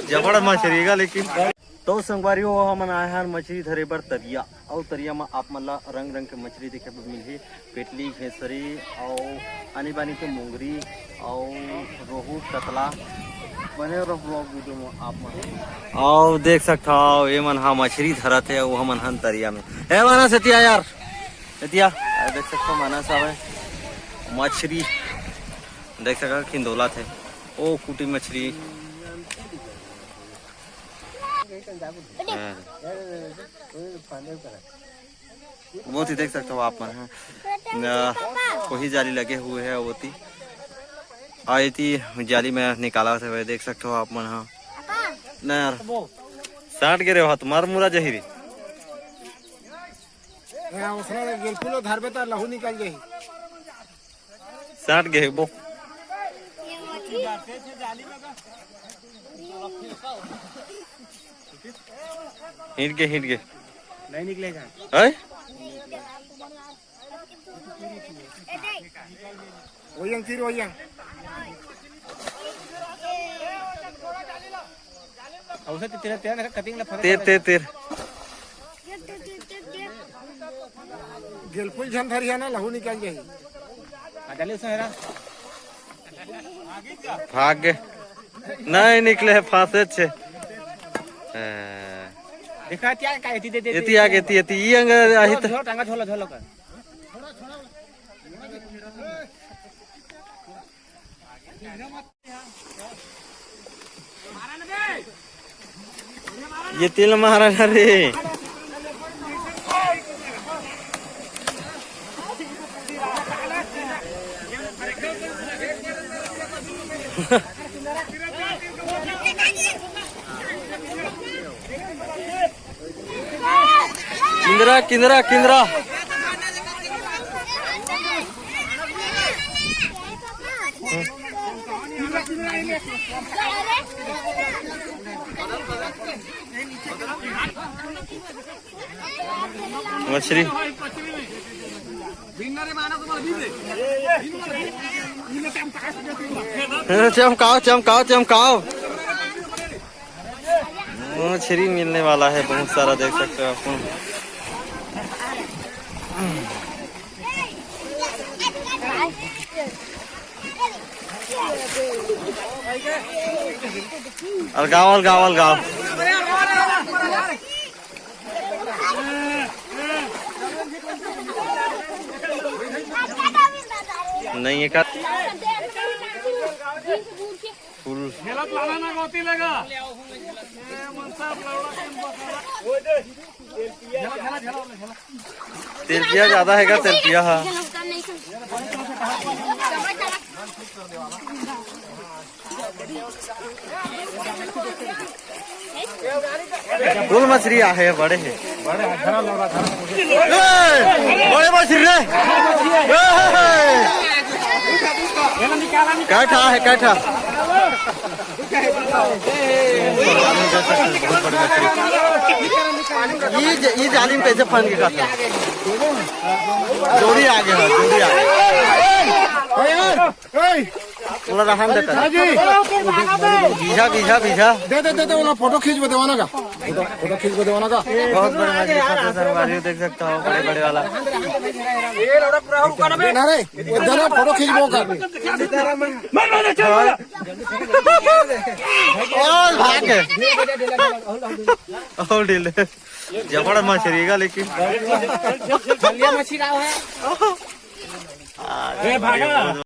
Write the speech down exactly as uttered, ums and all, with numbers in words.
जबड़ मछरी का लेकिन। तो संगवारी हो, हमन आए हन मछरी धरे बर तरिया, अउ तरिया म आप मन ला रंग रंग के मछरी देखे बर मिलही। पेटली, घेसरी अउ आनी बानी के मोंगरी अउ रोहू, कतला। बने रहो vlog video म आप मन। अउ देख सकत हव, ये मन हा मछरी धरत हे, अउ हमन हन तरिया में। ए मानस, एतिया यार, एतिया। अरे देख सकत हव, मानस आवे मछरी, देख सकत हव, खिंदोला थे। ओ कुटी मछरी। हाँ। वो थी देख सकते हो आप मन, हाँ। न, वही जाली लगे हुए है वो थी। आ, ये थी जाली में निकाला हुआ है, देख सकते हो आप मन, हाँ। ना यार, साट गिरे हो, तुम्हार मुरा जही रे। हाँ, उसने बिल्कुल धरबे तो लहू निकल जाही। साट गे हे वो। हिट गे, हिट गे। नहीं निकलेगा। हैं? वही अंग, फिर वही अंग। अउ उसे तेरा, तेरा ना cutting ला फंदे तेर, डाले। तेर, तेर। गेलपुल झन धरिया ना, लहू निकल जाही। आ, डाले उसे हेरा। भाग गे। नहीं निकले हे, फांसे छे। ए। देखा, क्या, क्या, एती दे, दे, एती दे। आगे, एती, एती, ई अंग आही त। झोला, टांगा झोला, झोला कर। ये तेल मारा ना रे। किंदरा, किंदरा, किंदरा। मछरी। चमकाओ, चमकाओ, चमकाओ। मछरी मिलने वाला है बहुत सारा, देख सकते हो आप। Algao, algao, algao. नहीं है का? फुल। झेलत लाना ना गोती लगा। ए, मन साफ लौड़ा के बता। तेलपिया ज्यादा है का? तेलपिया, हाँ। फुल मछरी आहे, बड़े है। ए, बड़े मछरी रे। ए, कैठा है, कैठा। बहुत बड़ी मछली। ई ज-, ई जाली में कैसे फंस के खाता? जोड़ी आ गया, जोड़ी आ गया। थोड़ा रहन देता। बीझा, बीझा, बीझा। दे, दे, दे, दे, वो फोटो खींच के देवाना का। फोटो, फोटो खींच के देवाना का। बहुत बड़ी मछली फंसे संगवारी, देख सकता हो, बड़े, बड़े वाला। ना रे, इधर ना, फोटो खींच वो कर। और भाग। और ढीले। जबड़ मछली का लेकिन। जलिया मछली रहा है। ए, भागा।